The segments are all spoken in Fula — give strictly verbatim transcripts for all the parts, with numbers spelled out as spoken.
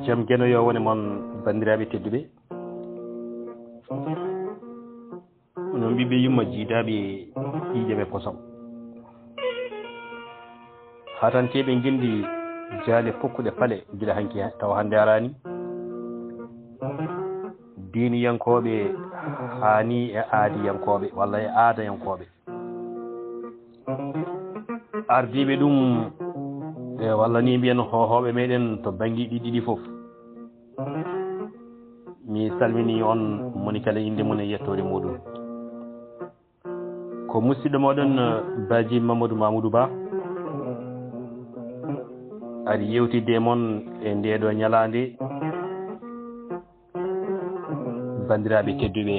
Jam Geno yo wone mon, banndiraaɓe tedduɓe. Onon ɓiɓɓe yumma jiidaaɓe ƴiiƴam e kosam. Hatanteeɓe ngenndi jaale kokkuɗe pale gila hanki tawa hannde araani. Diiniyankooɓe haani e aadiyankooɓe walla e aadayankooɓe. Ardiiɓe ɗum, e walla ni mbiyen hoohooɓe meɗen to banngeeji ɗiɗi fof. Mi salmini on moni kala innde mum e yettoore muɗum. Ko musidɗo moɗon, eh, Baaji Mamadou Mamoudou Ba. Ari yewtidde mon e ndeeɗo ñalaande. Banndiraaɓe tedduɓe,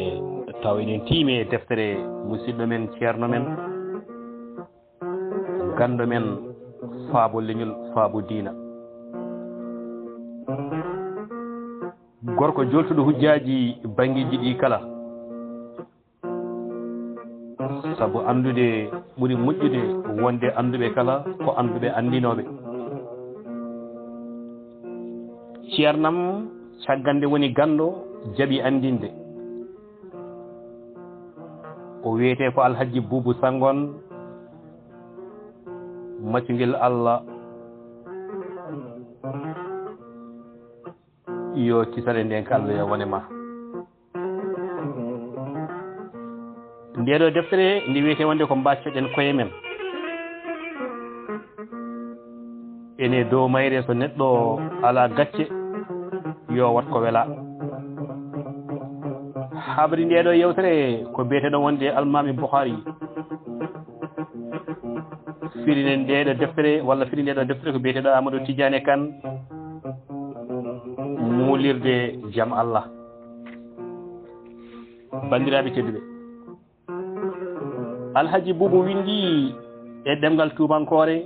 taw eɗen tiimi e deftere musidɗo men, ceerno men, ganndo men, faabo leñol, faabo diina. Gorko joltuɗo hujjaaji banngeeji ɗi kala. Sabu anndude ɓuri moƴƴude wonde annduɓe kala ko annduɓe anndinooɓe. Ceernam caggal nde woni ganndo jaɓi anndinde. O wiyetee ko Alhaji Buubu Sanngon, macungel Allah. Yo kisal e ndeenka Allah yo wone ma. Ndeeɗo deftere nde wiyetee wonde ko mbaccoɗen koye men. Ene dow mayre so neɗɗo alaa gacce, yo wat ko welaa. Habri ndeeɗo yewtere ko biyeteeɗo wonde Almaami Bukhari. Firinen ndeeɗo deftere walla firi ndeeɗo deftere ko biyeteeɗo Amadou Tidiane Kane. Muulirde jam Allah. Banndiraaɓe tedduɓe, Alhaji Buubu winndi e ɗemngal tuubankoore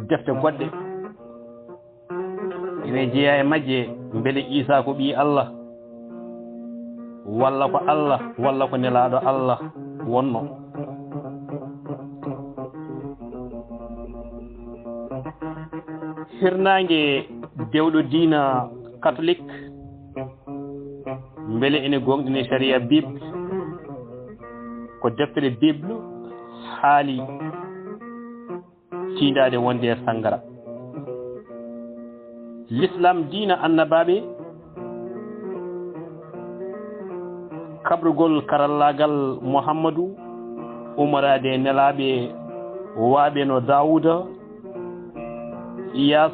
defte goɗɗe. Ine jeyaa e majje mbele Iisaa ko ɓii Allah, walla ko Allah, walla ko nelaaɗo Allah wonno. Hirnaange dewɗo diina katolik, mbele ene gooŋɗini sariya Bible, ko deftere Bible haali tiindaade wonde e sanngara. L'islam diina annabaaɓe, kabrugol karallaagal Muhammadu, umoraade e nelaaɓe waaɓe no Daawuda, Iyas,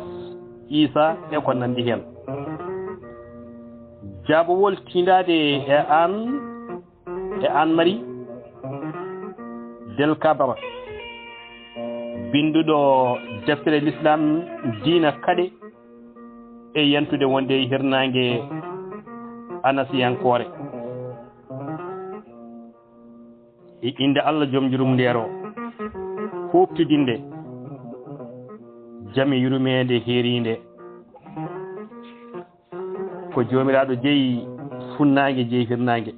Iisa e ko nanndi heen. Jaabowol tiindaade e aan e Anne-Marie Del Cabra, binnduɗo deftere Lislaam diina kaɗe e yantude wonde e hirnaange anasiyankoore. E innde Allah joom yurumndeere o, huuɓtidinde jam e yurmeende heeriinde. Ko Joomiraaɗo jeyi funnaange, jeyi hirnaange.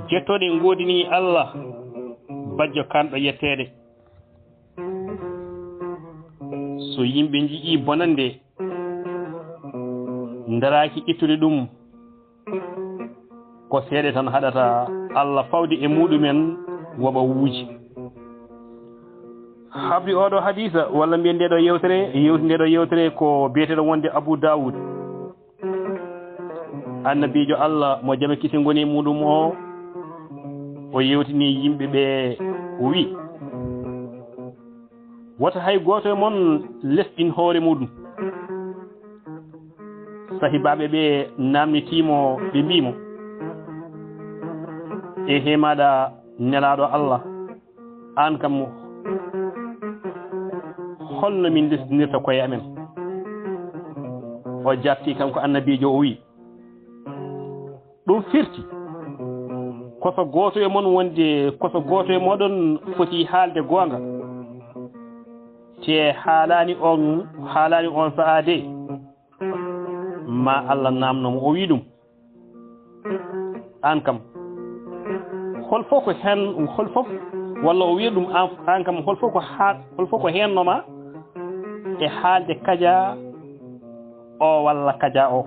Jettooɗe ngoodini Allah, bajjo kanɗo yetteede. So yimɓe nji'ii bonannde, ndaraaki ittude ɗum, ko seeɗe tan haɗata Allah fawde e muɗumen woɓa wuuji. Habri oɗo hadiisa, walla mbiyen ndeɗo yewtere, yewti ndeɗo yewtere ko biyeteɗo wonde Abu Dawud. Annabiijo Allah mo jam e kisal ngoni e muɗum o, o yewtini yimɓe ɓe, o wi, "Wota hay gooto e mon lesɗin hoore muɗum." Sahibaaɓe ɓe naamnitii mo, ɓe mbii mo, "E he maɗa, nelaaɗo Allah, aan kam, holno min lesɗinirta koye amen?" O jaabti kanko annabiijo, o wi, "Ɗum firti, ko so gooto e mon wonde, ko so gooto e mooɗon foti haalde goonga, te haalaani on, haalaani on sa'a de, ma Allah naamno mo." O wi ɗum, "Aan kam, hol fof ko heen, hol fof," walla o wiya ɗum, "Aan, aan kam, hol fof ko haa-, hol fof ko heennoma e haalde kaja O walla kaja o.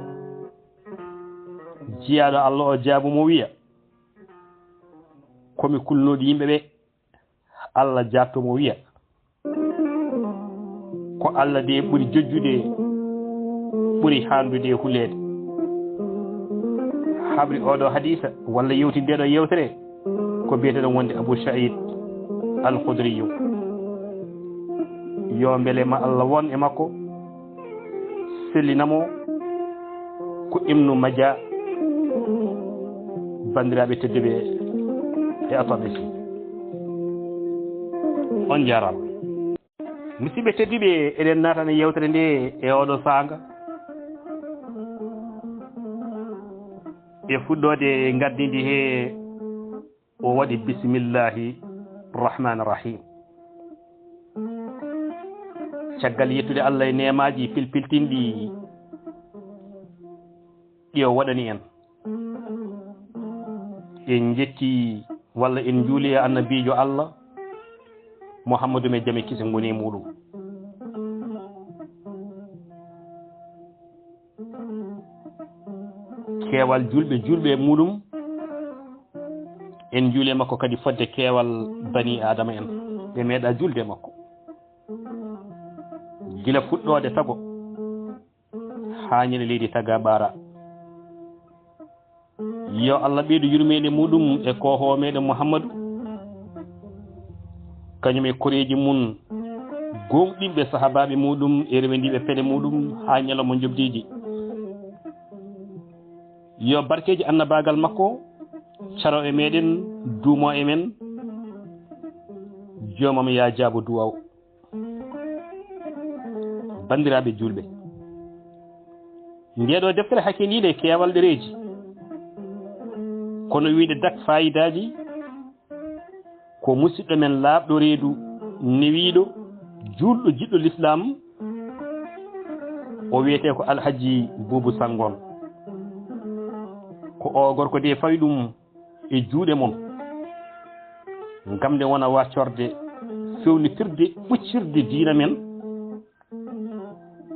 Jiyaaɗo Allah o jaabu mo wiya, "Ko mi kulnooɗo yimɓe ɓe?" Allah jaabto mo wiya, "Ko Allah de ɓuri jojjude, ɓuri haandude e huleede." Habri oɗo hadiisa walla yewti ndeɗo yewtere ko biyeteɗo wonde Abu Sa'id Al-Khudriyu. Yo mbele ma Allah won e makko, sellinamo ko Ibnu Maja, banndiraaɓe tedduɓe e Atabisi. On njaaraama. Musidɓe tedduɓe, eɗen naatana yewtere nde e oɗo saanga. E fuɗɗoode ngardi ndi he o waɗi bismillahi rahmani rahim. Caggal yettude Allah e neemaaji pilpiltinɗi ɗi o waɗani en, en njetti walla en njuuli e annabiijo Allah Muhammadu, men jame kise ngoni e muɗum. Keewal julɓe, julɓe e muɗum, en njuuli e makko kadi fodde keewal bani Aadama en, ɓe meeɗa julde e makko. Gila fuɗɗoode tago haa ñande leydi taga ɓaara. Yo Allah ɓeydu yurmeende muɗum e koohoowo meɗen Muhammadu, kañum e koreeji mum gooŋɗinɓe, sahabaaɓe muɗum e rewendiiɓe peɗe muɗum haa ñalawma njoɓdiiji. Yo barkeeji annabaagal makko caro e meɗen, duumo e men. Joomam, yaa jaabo duwaaw. Banndiraaɓe juulɓe, ndeeɗo deftere hakkiniinde keewal ɗereeji, kono wiide dak faayidaaji, ko musiɗɗo men laaɓɗo reedu newiiɗo, juulɗo, jiɗɗo lislaam, o wiyetee ko Alhaji Buubu Sanngoon. Ko o gorko de fawi ɗum e juuɗe mon, ngam nde wona waccorde fewnitirde ɓuccirde diina men.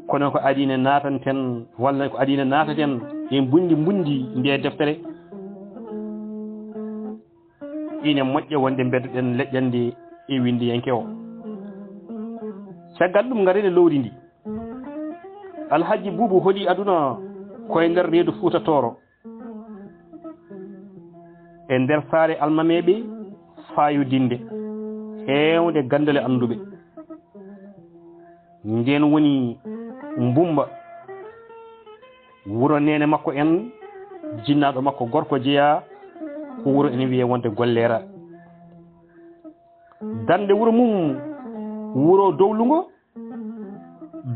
Kono ko adii nde naatanten, walla ko adii nde naataten e mbundi mbundi nde deftere, ine moƴƴa wonde mbeddoɗen leƴƴande e winndiyanke o. Caggal ɗum, ngaren e lowdi ndi. Alhaji Buubu hoɗi aduna ko e nder reedu Fuuta Tooro, e nder saare almameeɓe faayodinde, heewde ganndale annduɓe. Ndeen woni Mbumba, wuro neene makko en, jinnaaɗo makko gorko jeyaa, ko wuro ene wiyee wonde Golleera. Darnde wuro mum, wuro dowlungo,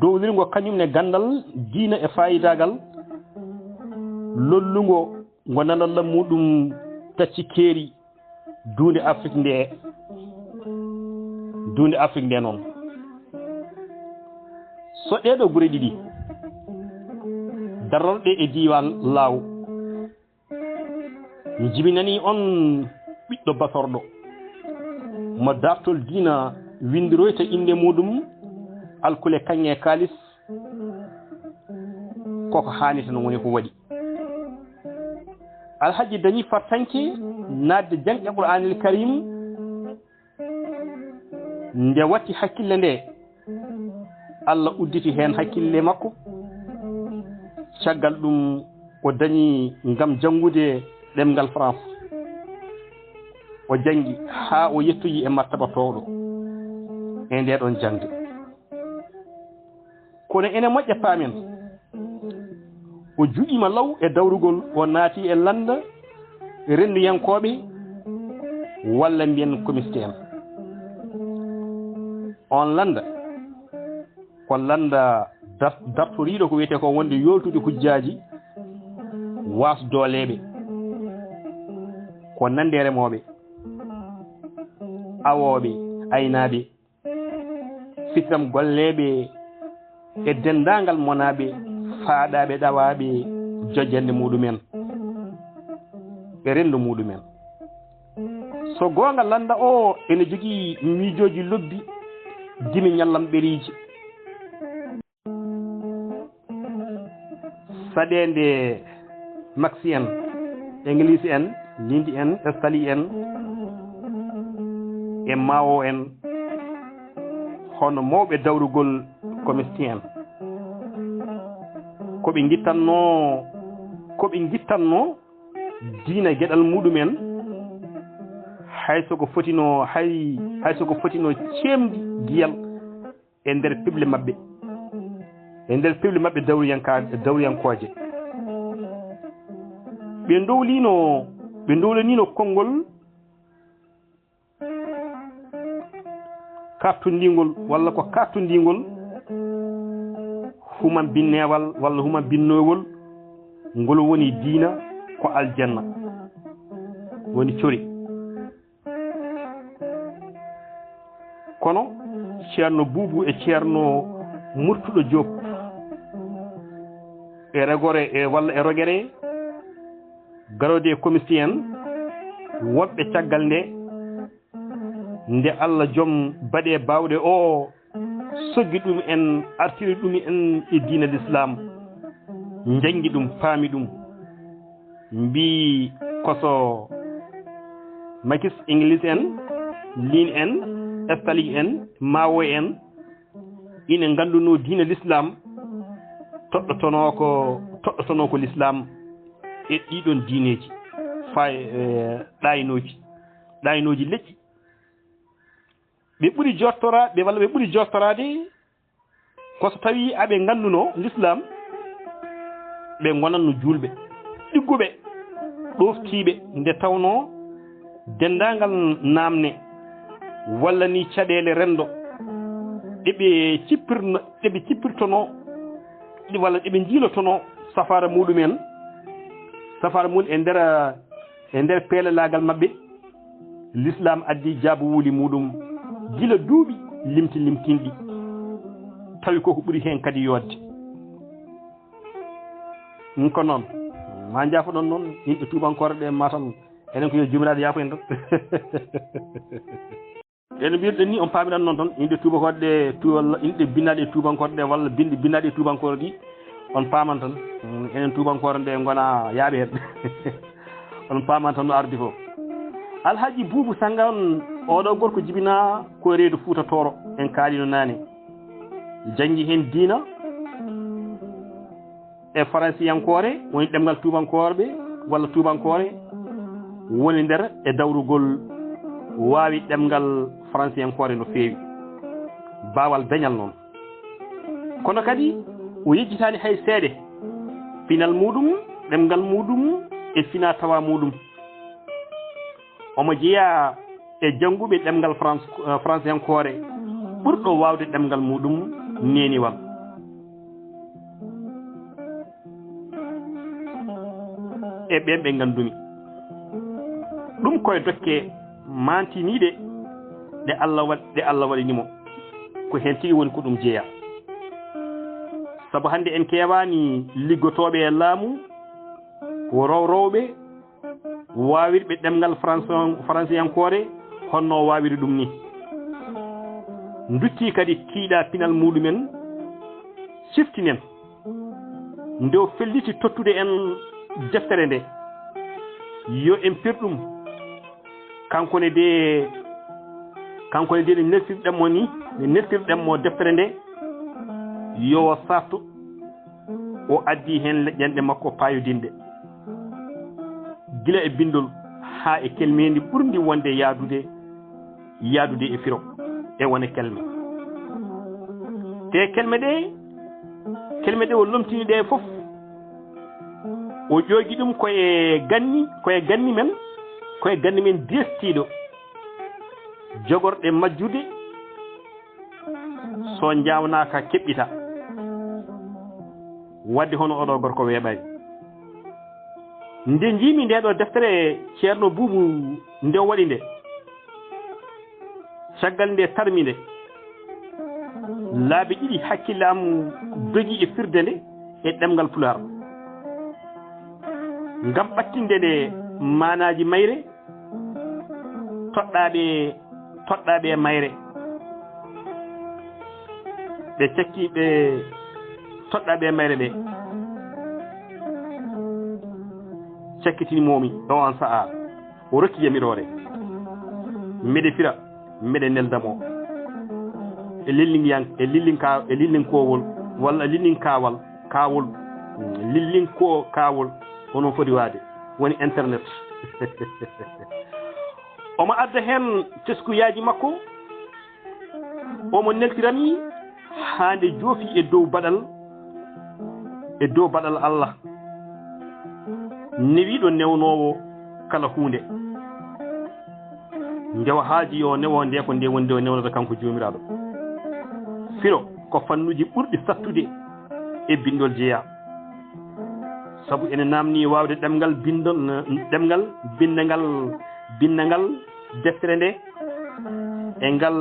dowlirngo kañum ne ganndal diina e faayidaagal, lollungo ngo nanalla muɗum tacci keeri duunde Afrik nde, duunde Afrik nde noon. So ɗeeɗo gure ɗiɗi darorɗe e diiwaan Laaw, mi jibinanii on ɓiɗɗo basorɗo, mo daartol diina winndiroyta innde muɗum alkule kaŋŋe kaalis, koko haani tan woni ko waɗi. Alhaji dañi fartaŋke naatde jaŋde Qur'aanil Karim. Nde watti hakkille nde, Allah udditi heen hakkille makko. Caggal ɗum, o dañi ngam janngude ɗemngal France. O janngi haa o yettoyi e martaba toowɗo e nde ɗon jaŋde. Kono ene moƴƴa paamen, o juɗiima law e dawrugol, o naati e lannda rennduyankooɓe, walla mbiyen komiste en. On lannda ko lannda dar-, dartoriiɗo ko wiyetee ko wonde yooltude hujjaaji, waas dooleeɓe, ko nande remooɓe, awooɓe, aynaaɓe, fitiram golleeɓe e denndaangal monaaɓe, faaɗaaɓe, ɗawaaɓe jojjannde muɗumen e renndo muɗumen. So goonga, lannda o ene jogii miijooji lobbi, dimi ñallam ɓeriiji. Saɗeende Maxi en, English en, Lindi en, Estali en, e Mao en, hono mawɓe dawrugol commerce en. Ko ɓe ngittanno, ko ɓe ngittanno diina geɗal muɗum en, hay so ko fotino, hay, hay so ko fotino ceemdi giyal e nder piɓle maɓɓe, e nder piɓle maɓɓe dawriyanka-, dawriyankooje. Ɓe ndowlino, ɓe ndowlanino konngol kattundingol, walla ko kattundingol human binneewal, walla human binnoowol, ngol woni diina ko aljanna, woni cori. Kono Ceerno Buubu e Ceerno Murtuɗo Joob e regore e walla e rogere, garode e commerce en, woɓɓe caggal nde, nde Allah joom baɗe baawɗe o soggi ɗum en, artiri ɗum en e diina l'islam, njangi ɗum, paami ɗum, mbii koso Makis English en, Lin en, Estali en, Mawo en, ina ngannduno diina l'islam, toɗɗotonoo ko, toɗɗotonoo ko l'islam e ɗiɗon diineeji, fay, eh, ɗaynooji, ɗaynooji leƴƴi. Ɓe ɓuri jottora-, ɓe, walla ɓe ɓuri jottoraade ko so tawii aɓe ngannduno l'islam, ɓe ngonanno juulɓe, ɗigguɓe, ɗoftiiɓe, nde tawnoo denndaangal naamne walla ni caɗeele renndo ɗe ɓe cippirno-, ɗe ɓe cippirtonoo, ɗe, walla ɗe ɓe njiilotonoo safaara muɗum en, safaara mum e nder, e nder peelalaagal maɓɓe, l'islam addi jaabuwuli muɗum gila duuɓi limti limtinɗi, tawi koko ɓuri heen kadi yodde. Ɗum ko noon, ma njaafoɗon noon, yimɓe tuubankoore ɗe, ma tan enen ko yo Joomiraaɗo yaafo en tan. Ene mbiyirɗen ni, on paamiran noon tan, inɗe tuubakooɗe ɗe, tu-, walla inɗe binnaaɗe e tuubankooɗe ɗe, walla binɗe binnaaɗe e tuubankooɗe ɗi, on paaman tan. Mm, enen tuubankoore nde ngona yaaɓe heen. On paaman tan no ardi fof. Alhaji Buubu Sannga on, oɗo gorko jibinaa ko reedu Fuuta Tooro, en kaalino naane. Janngi heen diina, e faransiyankoore, woni ɗemngal tuubankoorɓe walla tuubankoore, woni nder e dawrugol waawi ɗemngal faransiyankoore no feewi. Baawal dañal noon. Kono kadi o yejjitaani hay seeɗa pinal muɗum, ɗemngal muɗum e fina tawa muɗum. Omo jeyaa e jannguɓe ɗemngal France, eh, faransiyankoore ɓurɗo waawde ɗemngal muɗum neeniwal e ɓeen ɓe nganndumi. Ɗum koye dokke maantiniiɗe ɗe Allah waɗ-, ɗe Allah waɗani mo. Ko heen tigi woni ko ɗum jeyaa. Sabu hannde en keewaani liggotooɓe e laamu, ko rowrowɓe, waawirɓe ɗemngal Faransi-, faransiyankoore, honno o waawiri ɗum ni. Nduttii kadi tiiɗa pinal muɗumen, ciftinen. Nde o felliti tottude en deftere nde, yo en pir ɗum. Kanko ne de, kanko ne de, no neltirɗen mo ni, no neltirɗen mo deftere nde, yo o saatto. O addi heen leƴƴanɗe makko paayodinɗe, gila e binndol haa e kelmeendi ɓurndi wonde yaadude, yaadude e firo e wone kelme. Te kelme ɗe, kelme ɗe o lomtini ɗe fof, o ƴoogi ɗum ko e ganni, ko e ganni men, ko e ganni men deestiiɗo. Jogorɗe majjude, so njaawnaaka keɓɓita. Wadde hono oɗo gorko weeɓaani. Nde njiimi nde ɗo deftere Ceerno Buubu nde o waɗi nde, caggal nde tarmi nde, laabi ɗiɗi hakkille am dogi e firde nde e ɗemngal Pulaar. Ngam ɓattinde nde maanaaji mayre, toɗɗaaɓe, toɗɗaaɓe e mayre. Ɓe cakki ɓe toɗɗaaɓe e mayre ɓe. Ekkitinimoomi e oon sahaa, o rokki yamiroore. Mbeɗe fira, mbeɗe nelda mo e lillingiyan-, e lillinka-, e lillinkoowol, walla lillinkaawal, kaawol, lillinko-, kaawol, hono foti waade, woni internet. Omo adda heen teskuyaaji makko, omo neltirami haa nde joofi e dow baɗal, e dow baɗal Allah, newiiɗo newnoowo kala huunde. Nde o haaji yo newo nde, ko nde woni nde o newnata kanko Joomiraaɗo. Firo ko fannuuji ɓurɗi sattude e binndol jeyaa. Sabu ene naamnii waawde ɗemngal binndol, ɗemngal binndangal, binndangal deftere nde, e ngal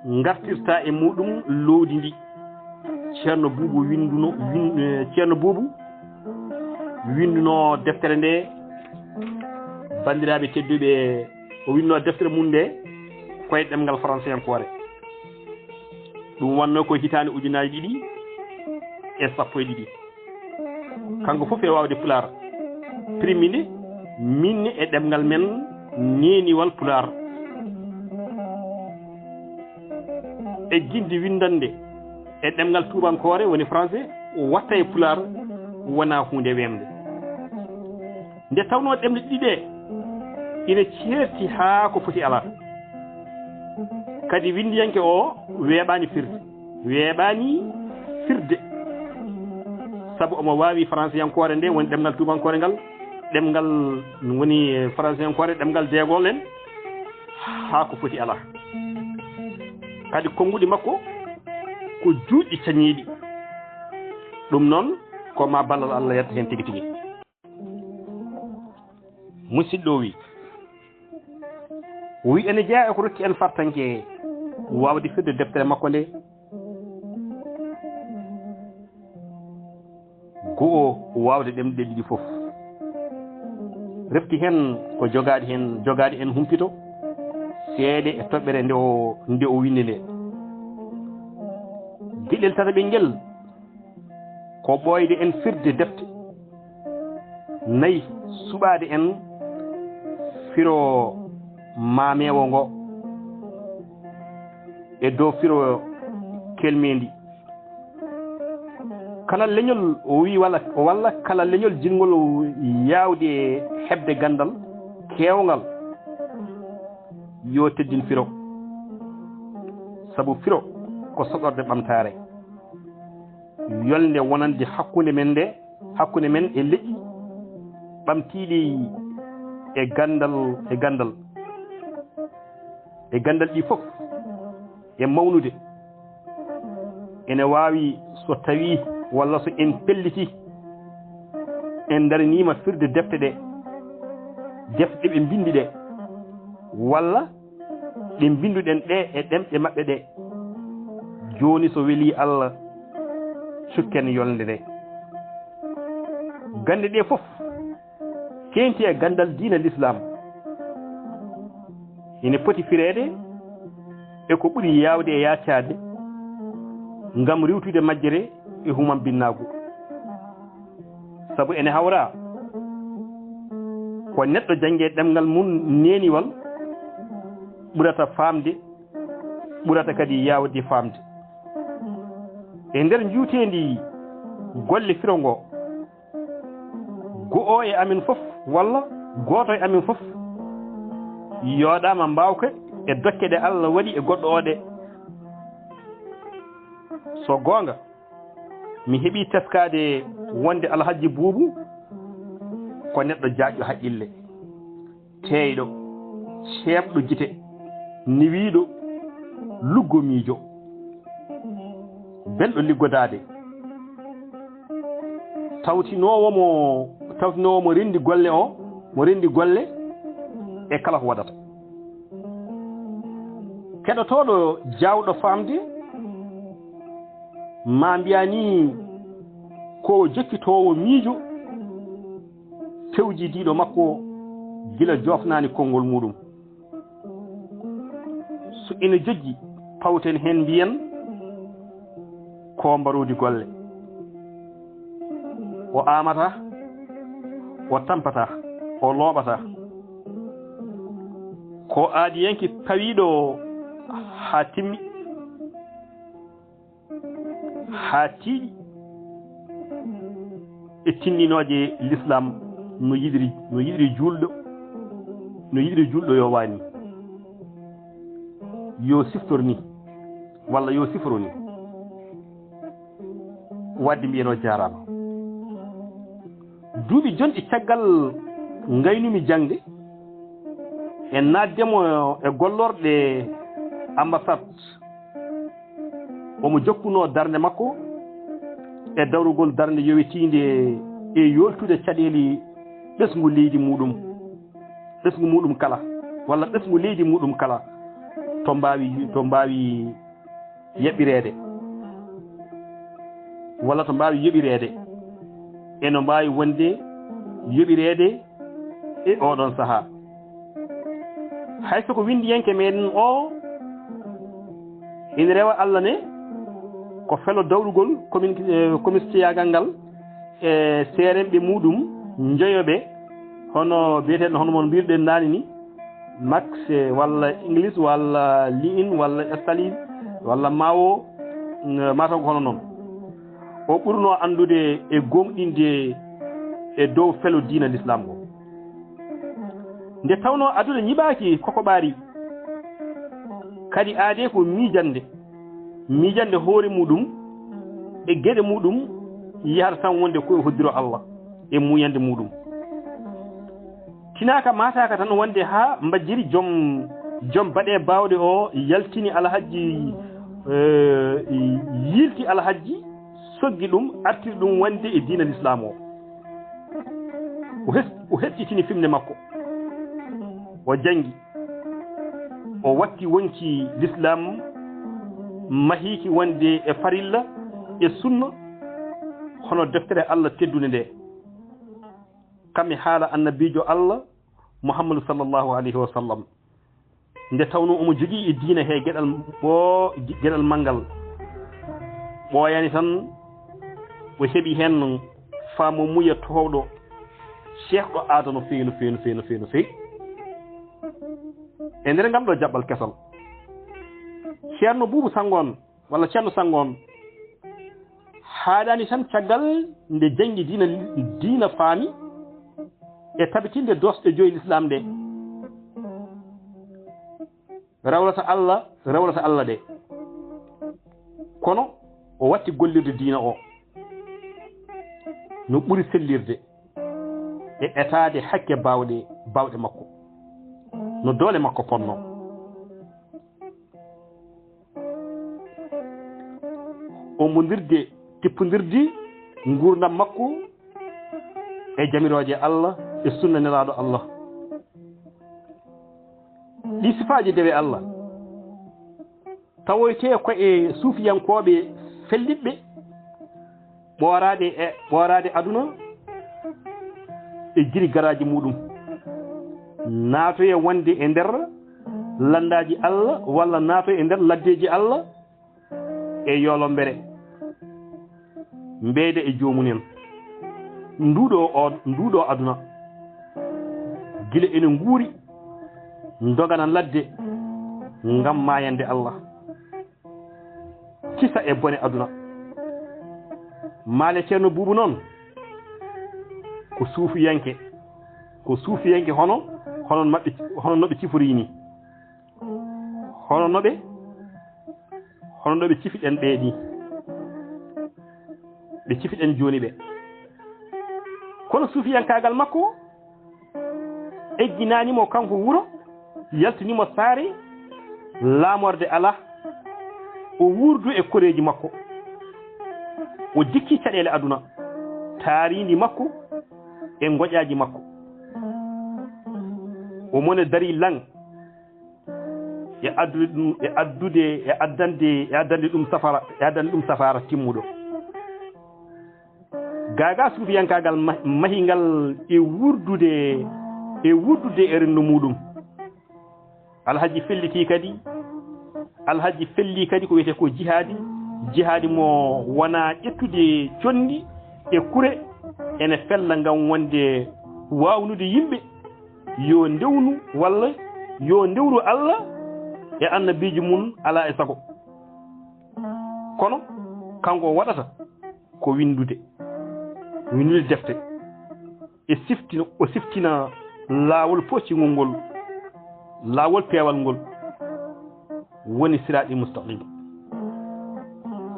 ngartirta e muɗum lowdi ndi. Ceerno Buubu winnduno, win-, eh, Ceerno Buubu winnduno deftere nde, banndiraaɓe tedduɓe, o winnduno deftere mum nde ko e ɗemngal faransiyankoore. Ɗum wonnoo ko hitaande ujunaaji ɗiɗi e sappo e ɗiɗi. Kanko fof e waawde Pulaar, primmi nde, minne e ɗemngal men neeniwal Pulaar. E jindi winndannde e ɗemngal tuubankoore, woni français, watta e Pulaar, wonaa huunde weemde. Nde tawnoo ɗemɗe ɗiɗi ɗe ina ceerti haa ko foti alaa. Kadi winndiyanke o weeɓaani firde. Weeɓaani firde. Sabu omo waawi faransiyankoore nde, woni ɗemngal tuubankoore ngal, ɗemngal woni faransiyankoore, ɗemngal deegol en, haa ko foti alaa. Kadi konnguɗi makko ko juutɗi cañiiɗi. Ɗum noon, ko ma ballal Allah yetta heen tigi tigi. Musidɗo o wi, o wi ene jeyaa e ko rokki en fartaŋŋe waawde firde deftere makko nde. Go'o, waawde ɗemɗe ɗiɗi fof. Refti heen ko jogaaɗi heen, jogaaɗi en humpito seede e toɓɓere nde o, nde o winndi nde. Geɗel tataɓel ngel, ko ɓooyde en firde defte nayi, suɓaade en firo maameewo ngo e dow firo kelmeendi. Kala leñol, o wi, walla, walla kala leñol jiɗngol yaawde heɓde ganndal keewngal, yo teddin firo, sabu firo ko soɗorde ɓamtaare. Yolnde wonande hakkunde men nde, hakkunde men e leƴƴi ɓamtiiɗi e ganndal, e ganndal, e ganndal ɗi fof e mawnude. Ene waawi so tawii walla so en pellitii, en ndaraniima firde defte ɗe, defte ɗe ɓe mbinndi ɗe, walla ɗe mbinnduɗen ɗe e ɗemɗe maɓɓe ɗe. Jooni, so welii Allah, cukken yolnde nde. Gannde ɗe fof teeŋti e ganndal diina Lislaam, ine poti fireede e ko ɓuri yaawde e yaacaade ngam riiwtude majjere e humambinnaagu. Sabu ene hawra ko neɗɗo jannge ɗemngal mum neeniwal ɓurata faamde, ɓurata kadi yaawde faamde. E nder njuuteendi golle firo ngo, go'o e amen fof, walla gooto e amen fof, yooɗaama mbaawka e dokke ɗe Allah waɗi e goɗɗo o ɗe. So goonga, mi heɓii teskaade wonde Alhajji Buubu ko neɗɗo jaajɗo haqqille, teeyɗo, ceeɓɗo gite, niwiiɗo, luggomiijo, belɗo liggodaade, tawtinoowo mo, tawtinoowo mo renndi golle o, mo renndi golle e kala ko waɗata. Keɗotooɗo jaawɗo faamde, maa mbiyaa nii ko o jokkitoowo miijo, pewjidiiɗo makko gila joofnaani konngol muuɗum. So ina jojji, pawten heen mbiyen ko mbaroodi golle. O aamata O tampataa, o looɓataa. Ko aadiyanke pawiiɗo haa timmi, haa tiiɗi e tinndinooje lislaam no yiɗiri, no yiɗiri juulɗo, no yiɗiri juulɗo yo waani. Yo siftor ni, walla yo siforo ni. Waɗde mbiyen o jaaraama. Duuɓi jonɗi caggal ngaynumi jaŋde, e naatde mo e gollorɗe ambassade, omo jokkunoo darnde makko e dawrugol darnde yowitiinde e yooltude caɗeele ɓesngu leydi muuɗum, ɓesngu muuɗum kala, walla ɓesngu leydi muuɗum kala, to mbaawi, to mbaawi yaɓɓireede, walla to mbaawi yoɓireede, e no mbaawi wonde yoɓireede e ooɗoon sahaa. Hay so ko winndiyanke meɗen o ina rewa Allah ne, ko felo dawrugol komin-, eh, komisiyaagal ngal e seeremɓe muuɗum njoyoɓe, hono biyeteeɗo, hono mon mbirɗen naani ni, Max, eh, walla English, walla Liin, walla Stalin, walla Mao, mm, mataw ko hono noon. O ɓurnoo anndude e gooŋɗinde e dow felo diina Lislaam ngo. Nde tawnoo aduna ñiɓaaki kokoɓaari, kadi aadee ko miijande, miijande hoore muuɗum e geɗe muuɗum yahata tan wonde ko e hoddiro Allah e muuyande muuɗum. Tinaaka maataaka tan wonde haa mbajjiri joom, joom baɗe baawɗe o yaltini Alhajji, eh, yiilti Alhajji, soggi ɗum, artiri ɗum wonde e diina Lislaam o. O hes-, o heɓɓitini fimde makko. O janngi. O watti wonki Lislaam mahiiki wonde e farilla e sunna, hono deftere Allah teddunde nde. Kam e haala annabiijo Allah, Muhammadu sallallahu alayhi wa sallam. Nde tawnoo omo jogii e diina he geɗal ɓoo-, geɗal manngal. Ɓooyaani tan, o heɓi heen faamumuya toowɗo ceerɗo aada no feewi, no feewi, no feewi, no feewi, no feewi. E nder ngal ɗoo jaɓɓal kesal, Ceerno Buubu Sanngo on, walla Ceerno Sanngo on, haaɗaani tan caggal nde janngi diina, diina faami e tabitinde doosɗe joyi Lislaam ɗe. Rewlata Allah, rewlata Allah ɗe. Kono o watti gollirde diina o no ɓuri sellirde e etaade hakke baawɗe, baawɗe makko, no doole makko potnoo. Ommbondirde, tippondirde nguurndam makko e jamirooje Allah e sunna Nelaaɗo Allah. Ɗi sifaaji dewe Allah tawoytee ko e suufiyankooɓe fellitɓe, ɓooraade e, ɓooraade aduna e jiri garaaji muuɗum, naatoya wonde e nder lanndaaji Allah, walla naatoya e nder laddeeji Allah e yolombere, mbeeyda e joomum en. Nduuɗo o, nduuɗo aduna, gila ene nguuri, ndogana ladde ngam maayande Allah. Kisa e bone aduna. Maale Ceerno Buubu noon ko suufiyanke, ko suufiyanke hono, hono maɓɓe, hono no ɓe cifori ni. Hono no ɓe, hono no ɓe cifiɗen ɓee ni. Ɓe cifiɗen jooni ɓe. Kono suufiyankaagal makko, egginaani mo kanko wuro, yaltini mo saare, laamorde alaa. O wuurdu e koreeji makko. O jikki caɗeele aduna, taariindi makko e ngoƴaaji makko. O mone darii laŋ e addude ɗum, e addude, e addande, e addande ɗum safara, e addande ɗum safaara timmuɗo. Gaagaa suufiyankaagal ma-, mahingal e wuurdude, e wuurdude e renndo muuɗum. Alhaji felliti kadi, Alhaji felli kadi ko wiyetee ko jihaadi. Jihaadi mo wonaa ƴettude conndi e kure, ene fella ngam wonde waawnude yimɓe yo ndewnu walla yo ndewru Allah e annabiiji mum alaa e sago. Kono kanko o waɗata ko winndude, winndude defte. E siftina, o siftina laawol poccingol ngol, laawol peewal ngol woni siraaɗi mustaqim.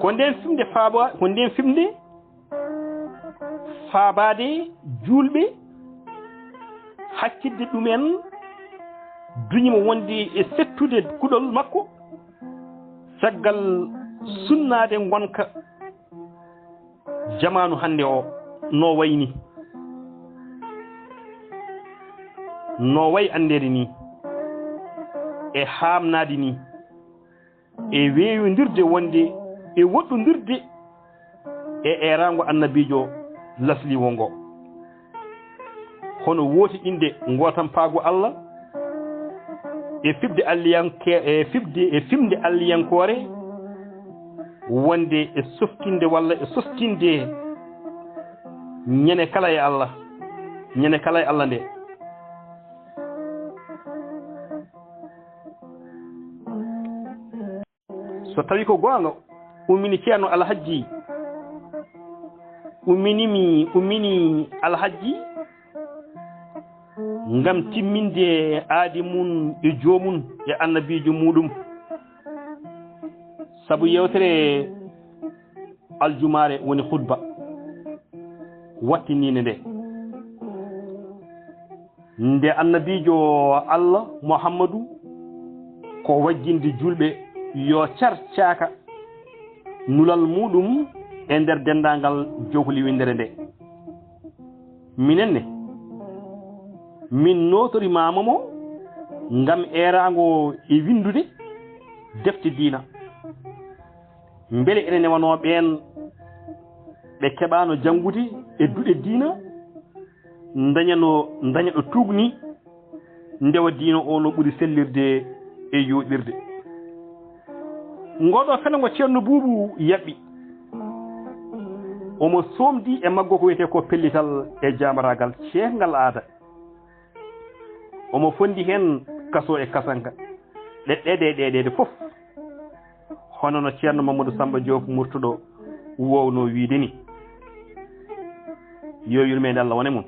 Ko nden fimde faaba, ko nden fimde faabaade juulɓe, hakkitde ɗumen, duñi mo wonde e settude kuɗol makko, caggal sunnaade ngonka jamaanu hannde o no wayi ni, no wayi anndeede ni, e haamnaade ni, e weeyondirde wonde e woɗɗondirde e eeraango annabiijo lasliiwo ngo. Hono wootiɗinde ngootampaagu Allah e fiɓde alliyanke-, e fiɓde, e fimde alliyankoore wonde e softinde walla e sostinde ñande kala e Allah, ñande kala e Allah nde. So tawi ko goonga, ummini Ceerno Alhajji, umminimi, ummini Alhajji, ngam timminde aadi mum e joomum e annabiijo muuɗum. Sabu yeewtere aljumaare woni khutba wattiniinde nde. Nde annabiijo Allah Muhammadu ko wajjinde juulɓe yo car caaka nulal muuɗum e nder denndaangal jowkoli winndere nde. Minen ne, min nootorimaama mo ngam eeraango e winndude defte diina. Mbele ene newanoo ɓeen ɓe keɓaano janngude e duɗe diina, ndañano, ndaña ɗo tuugni, ndewa diina o no ɓuri sellirde e yooɗirde. Ngooɗoo fenango Ceerno Buubu yaɓɓi. Omo soomdi e maggo ko wiyetee ko pellital e jaamaraagal ceekngal aada. Omo fonndi heen kaso e kasanka, ɗeɗɗeede e ɗeɗeede fof. Hono no Ceerno Mamadou Samba Diop Murtuɗo woowno wiyde ni. Yo yurmeende Allah wone mum.